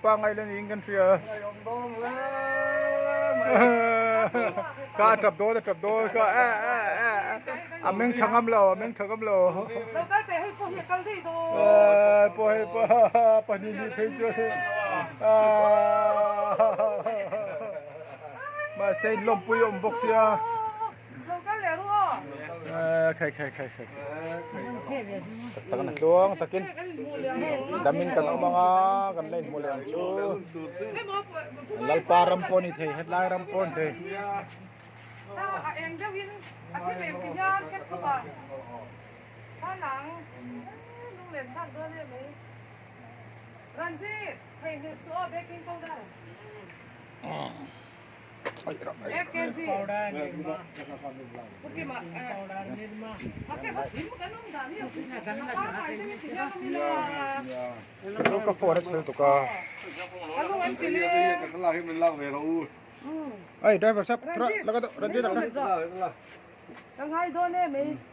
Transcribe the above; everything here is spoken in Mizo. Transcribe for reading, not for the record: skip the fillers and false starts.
pangai la niin kan hria. Ka a tap dawn a tap dawn ka a a a a meng tha ngam lo a meng tha ngam lo. Lo kal teh hei pawh hi a kal daih dawn. Pawh hei pawh pahnih hnih phei chuan mahse in lawmpui a awm bawk sia. Lo kal leh ru aw. Khai khai khai khai. Tak tak an tluang takin damin kan awm anga kan la inhmu leh ang chu. Lalpa ram pawh ni thei hetlai ram pawh ni thei. A eng deuhin a thim em ti hian ka thup a. Thanang lunglen thlak dawn em mai. Ranjit, theihnghilh suh aw baking powder. Chu ka phone a chhel tuk a. Ai driver sap thra laka Ranjit. Ka ngai dawn em ei.